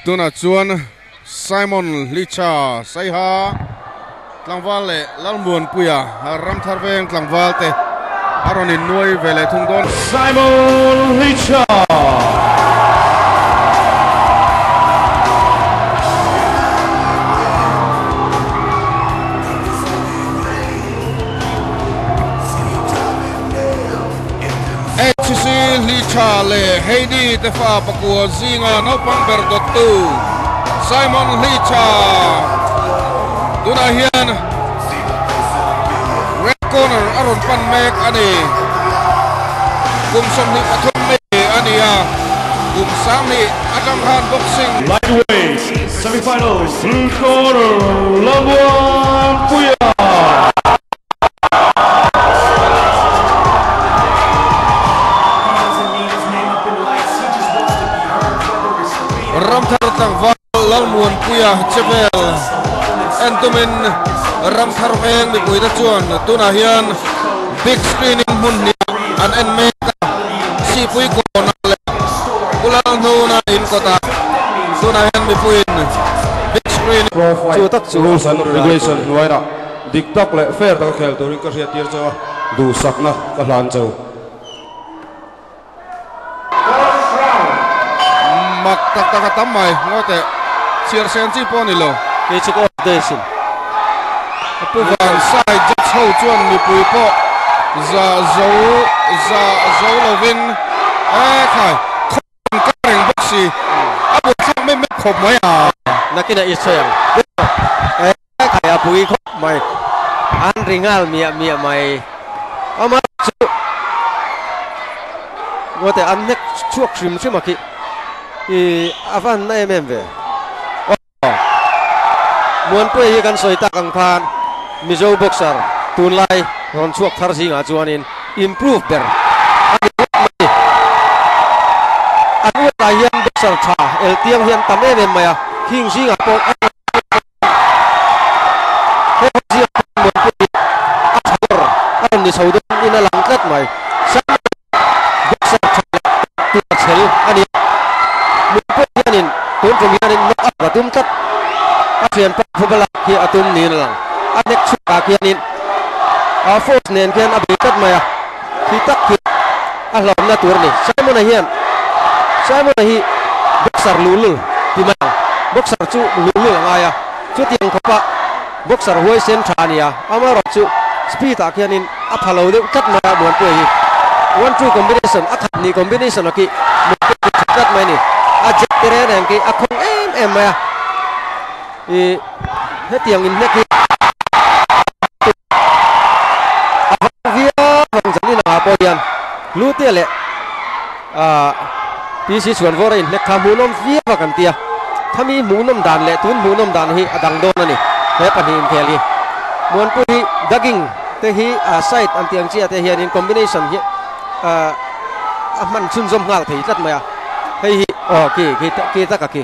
Tunah chuan Simon Hlicha Saiha tlangval leh Lalmuanpuia Ramthar Veng tlangval te a rawn innuai ve leh thung dawn. Simon Hlicha. HC Hlicha leh Heidi te fa pakua zinga naupang ber dawttu Simon Hlicha tunah hian red corner a rawn pan mek a ni. Kum 23 mi a ni a, kum 20 atang khan boxing. Lightweight semifinals, blue corner, Lalmuanpuia. Ramthar tlangval Lalmuanpuia chevel en tumin Ramthar veng mipuite chuan tunah hian big screen in hmun hnih an en mek a, Sihpui kawnah leh Pulalhnuna in kawtah tunah hian mipuiin big screen Chu tak chu rules and regulation hnuaiah dik tak leh fair taka khel turin ka hriattir cheu a, duhsakna ka hlan cheu. Mak tak tak a tam mai, ngawi teh, chhiar sen chi pawh a ni lo. Kei chu ka off daih asin. Pu Van Sai judge ho chuan mipui pawh za zo za zo lovin e khai khawn ka reng bawk si, a buaithlak mep mep khawp mai a. Nakinah i sawi ang. E khai a pui khawp mai, an ri nghal miah miah mai. Amah chu ngawi teh an hnek chhuak hrim hrim a khi i a van na em em ve. Muanpuia hi kan sawi tak ang khan Mizo boxer tunlai rawn chhuak thar zingah chuanin improve ber a ni ngawt mai. An uatah hian boxer tha eltiang hian tam em em mai a, khing zingah pawh a He zingah pawh Muanpuia hi a tha ber a rawn ni chho dawn in a lang tlat mai. Boxer tha leh tur a chhel a ni a, Muanpuia hianin tun tum hianin knock out a tum tlat. A thianpa Phubalak hi a tum niin a lang. A hnek chhuakah khianin a force nen khian a bei tlat mai a, khi tak khi a hlawmna tur a ni. Simon-a hian Simon-a hi boxer luhlul ti mai ang, boxer chu luhlul a ngai a, chutiang khawpa boxer huaisen tha a ni a, amaherawhchu speed-ah khianin a pha lo deuh tlat mai a Muanpuia hi. One two combination a khat hnih combination a khi Muanpuia chu tha tlat mai a ni. A jab te reng reng khi a khawng em em mai a. Ih hetiang in hnek hi a vang viau ang zan in angah pawh hian Hlutea leh ah PC Chhuanvawra in hnek kha hmuhnawm viau a kan ti a. Khami hmuhnawm dan leh tun hmuhnawm dan hi a dang dawn a ni he pahnih inkhel hi. Muanpui hi dugging te hi a side an tih ang chiah te hianin combination hi a hman chhunzawm nghal thei tlat mai a. Hei hi aw khi khi khi taka khi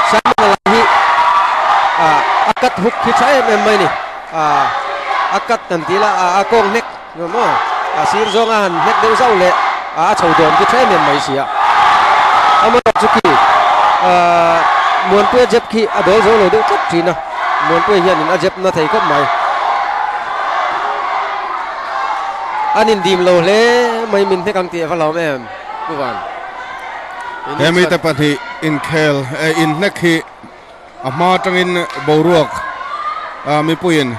Simon a hi a cut hook khi tha em em mai ni. A cut kan tih la a kawng hnek maw a sir zawnga han hnek deuh zauh leh a chho dawm khi tha em em mai si a. Amaherawhchu chu khi Muanpuia jab khi a dawl zo lo deuh tlat thin a. Muanpuia hianin a jab na thei khawp mai. An indim lo hle mai min hnek ang tih a va hlauhawm em Pu Van. He mite pahnih inkhel inhnek hi a hma atangin boruak mipuiin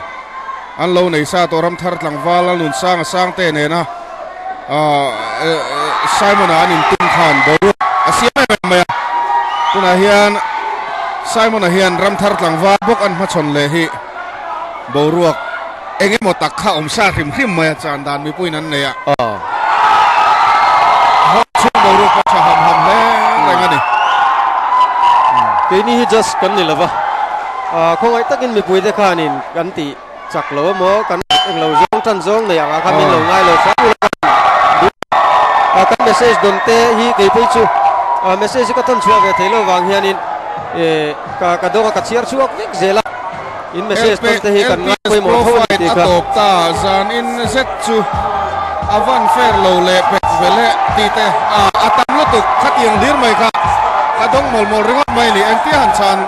an lo nei sa tawh Ramthar tlangval a nun sang a sang te nena Simon-a an intum khan boruak a siam em em mai a. Tunah hian Simon-a hian Ramthar tlangval bawk an hmachhawn leh hi boruak eng emaw tak kha awm sa hrim hrim mai a chan dan mipuiin an nei a. Hawk chhung boruak pawh tha ham ham hle reng a ni. Keini hi just kan ni lova, khawngaih takin mipuite khanin kan tih chak lo emaw kan englo zawng tan zawng nei angah khan min lo ngai lo hram ula kan duh a. Kan message dawn te hi kei phei chu message hi ka thawn chhuah ve thei lo vang hianin ka dawng a ka chhiar chhuak vek zel a. In message tawn te hi kan ngai pawimawh tho a ni tih kha. A tawp ta zan in zet chu a van fair lo leh pek ve leh tih te a tam lutuk khatiang hlir mai kha. Ka dawng mawl mawl ringawt mai a ni. Engtia han chhan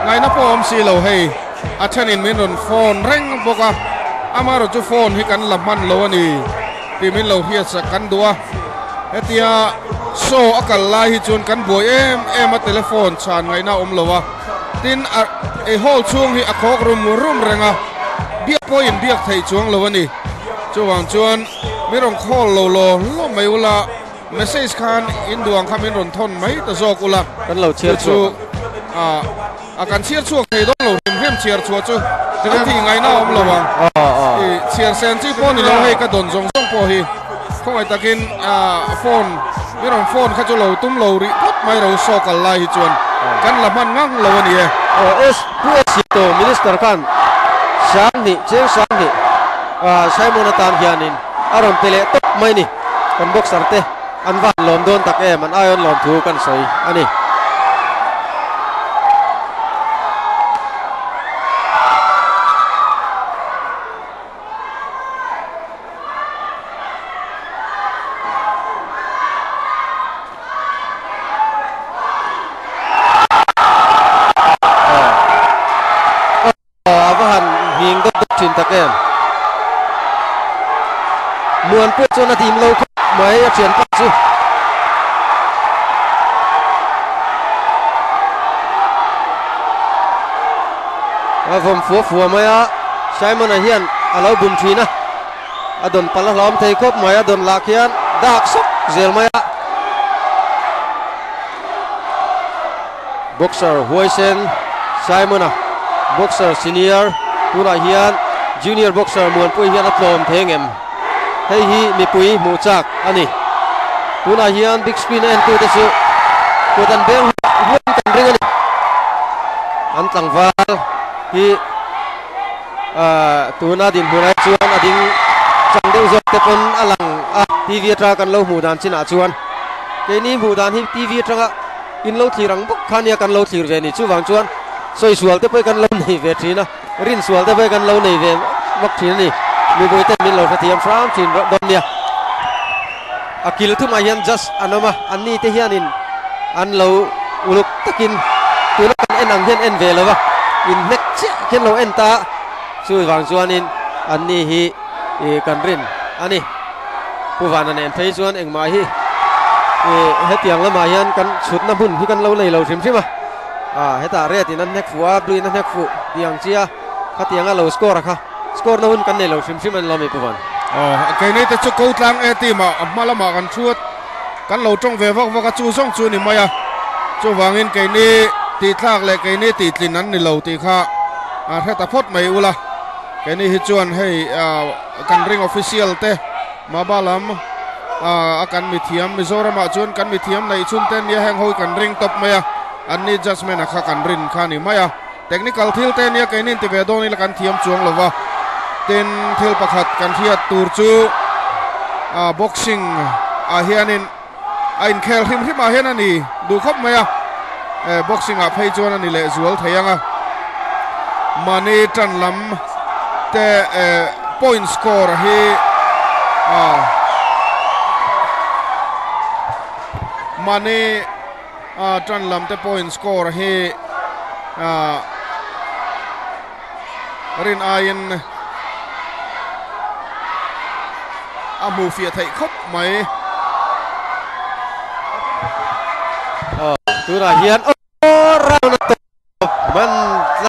ngaihna pawh a awm si lo hei. A thenin min rawn phone reng bawk a, amaherawh chu phone hi kan la hman lo a ni tih min lo hriatsak kan duh a. Hetia show a kal lai hi chuan kan buai em em a, telephone chhan ngaihna a awm lo a. Tin, a ei hall chhung hi a khawk rum rum reng a, biak pawhin biak theih chuang lo a ni. Chuvang chuan min rawn call lo law law mai ula, message khan in duang kha min rawn thawn mai ta zawk ula. Kan lo chhiar chhuak ang. A kan chhiar chhuak thei dawn lo hrim hrim chhiar chhuah chu a thih ngaihna a awm lo ang. Chhiar sen chi pawh ni lo hei ka dawn zawng zawng pawh hi khawngaih takin phone min rawn phone kha chu lo tum lo rih phawt mai ro saw kal lai hi chuan kan la hman ngang lo a ni e. Aw Pu Esito Minister khan Sanghnih Cheng Sanghnih Simon atan hianin a rawn pe leh tawp mai ni. Kan boxer te An va han lawm dawn tak em, an aiawn lawm thu kan sawi a ni. A va han nghing dawt dawt thin tak em. Muan pawh chuan a dim lo khawp mai a thianpa chu. A vawm fua fua mai a, Simon-a hian a lo bum thin a. A dawn palh a hlawm thei khawp mai, a dawn lah khian dak sawk zel mai a. Boxer huaisen Simon-a boxer senior tunah hian junior boxer Muanpuii hian a tlawm thei ang em? Hei hi mipui hmuh chak a ni. Tunah hian big screen a entute chu kut an beng huam kan ring a ni. An tlangval hi tuna dinhmunah chuan a ding chang deuh zawk te pawn a lang a, TV atanga kan lo hmuh dan chinah chuan keini hmuh dan hi TV atanga In lo thlir ang bawk kha nia kan lo thlir ve ni. Chuvang chuan sawi sual te pawh kan lo nei ve thin a, rin sual te pawh kan lo nei ve vak thin a ni. Mipui ten min lo hrethiam hram thin dawn nia. A kil thumah hian just an awm a, an ni te hianin an lo uluk takin tuna kan en ang hian en ve lo va, in hnek chiah khian lo en ta a, chuvang chuanin an ni hi kan rin a ni. Pu Vana nen phei chuan engmah hi hetiang lamah hian kan chhutna hmun hi kan lo nei lo hrim hrim a, hetah red in a hnek fuh a, blue in a hnek fuh tih ang chi a, khatianga lo score a kha score na hun kan nei lo hrim hrim a ni lo mi Pu Van. Aw, keini te chu ko tlang e team ah a hma lamah kan thu a, kan lo tawng ve vak vak a, chu zawng chu ni mai a, chuvangin keini tih thlak leh keini tih tlin an ni lo tih kha a hre ta phawt mai ula, keini hi chuan hei Kan ring official te Maba lam a kan mithiam Mizoram ah chuan kan mithiam neih chhun te nia heng ho hi kan ring tawp mai a, an ni judgement a kha kan rin kha a ni mai a, technical thil te nia keini inti ve dawn ila kan thiam chuang lo va, tin thil pakhat kan hriat tur chu boxing ah hianin a inkhel hrim hrim ah hian a ni duh khawp mai a, boxing ah phei chuan a ni leh zual thei ang a, mahni tan lam te point score hi mahni tan lam te point score hi rin aiin a hmuh fiah theih khawp mai. Aw tunah hian aw round a tawp man tlat.